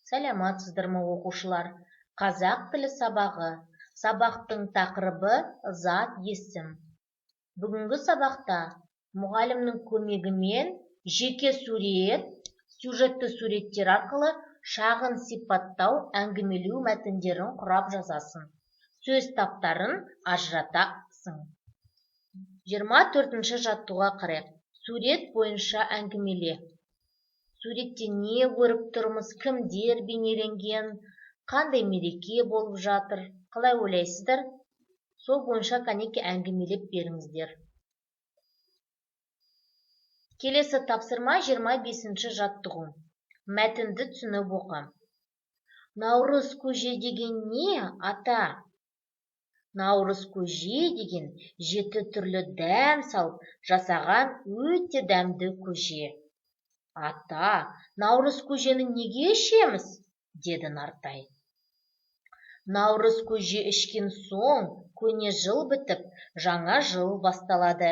Саламатсыздар ма, оқушылар! Қазақ тілі сабағы. Сабақтың тақырыбы: зат есім. Бүгінгі сабақта мұғалімнің көмегімен жеке сурет, сюжетті суреттер арқылы шағын сипаттау, әңгімелеу мәтіндерін құрап жазасың, сөз таптарын ажыратасың. 24-ші жаттығуға қарайық. Сурет бойынша әңгімеле. Суретте не көріп тұрмыз, кімдер бейнеленген, қандай мереке болып жатыр, қалай ойлайсыздар? Сол бойынша, кәнеки, әңгімелеп беріңіздер. Келесі тапсырма, 25-ші жаттығу. Мәтінді түсініп оқы. Наурыз көже деген не, ата? Наурыз көже деген жеті түрлі дәм салып жасаған өте дәмді көже. Ата, наурыз көжені неге ішеміз? — деді Нартай. Наурыз көже ішкен соң көне жыл бітіп, жаңа жыл басталады.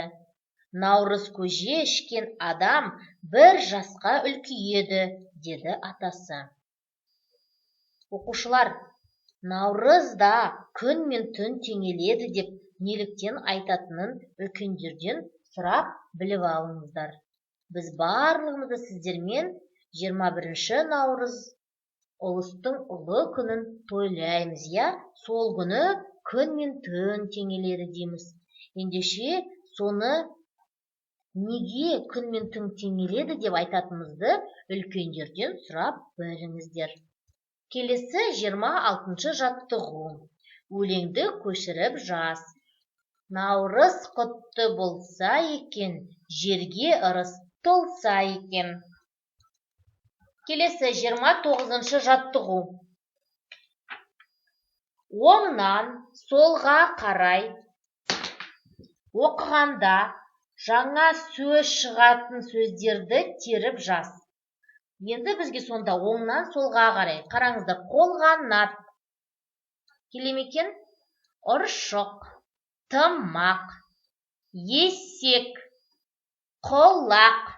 Наурыз көже ішкен адам бір жасқа үлкейеді, деді атасы. Оқушылар, наурызда күн мен түн теңеледі деп неліктен айтатынын үлкендерден сұрап біліп алыңыздар. Біз барлығымыз да сіздермен 21 наурыз, ұлыстың ұлы күнін тойлаймыз, иә? Сол күні күн мен түн теңеледі дейміз. Ендеше, соны неге күн мен түн теңеледі деп айтатынымызды үлкендерден сұрап біліңіздер. Келесі 26-шы жаттығу. Өлеңді көшіріп жаз. Наурыз құтты болса екен, жерге ырыс толса екен. Келесі 29-шы жаттығу. Оңнан солға қарай оқығанда жаңа сөз шығатын сөздерді теріп жаз. Енді бізге сонда оңнан солға қарай, қараңыздар, қолғанат келе ме екен? Ұршық, тымақ, есек, құлақ,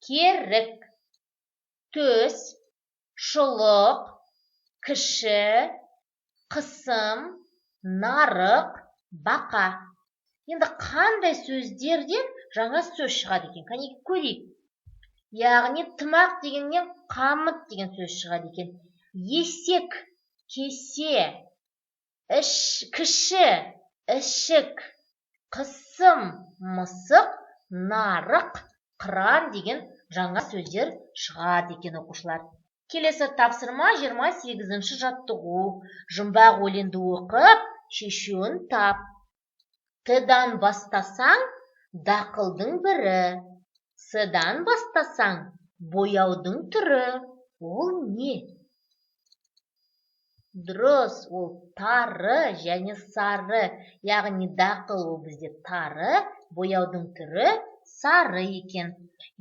керік, төс, шұлық, кіші, қысым, нарық, бақа. Енді қандай сөздерден жаңа сөз шығады екен, кәне, көрейік. Яғни тымақ дегеннен қамыт деген сөз шығады екен. Есек — кесе, іш, кіші — ішік, қысым — мысық, нарық — қыран деген жаңа сөздер шығады екен, оқушылар. Келесі тапсырма, 28-ші жаттығу. Жұмбақ өлеңді оқып, шешуін тап. Т-дан бастасаң, дақылдың бірі, С-дан бастасаң, бояудың түрі. Ол не? Дұрыс, ол тары және сары. Яғни дақыл ол бізде тары, бояудың түрі сары екен.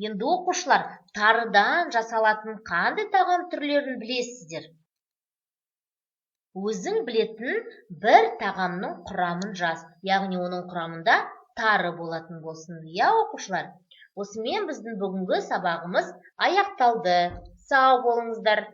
Енді, оқушылар, тарыдан жасалатын қандай тағам түрлерін білесіздер? Өзің білетін бір тағамның құрамын жаз, яғни оның құрамында тары болатын болсын, иә, оқушылар? Осымен біздің бүгінгі сабағымыз аяқталды. Сау болыңыздар!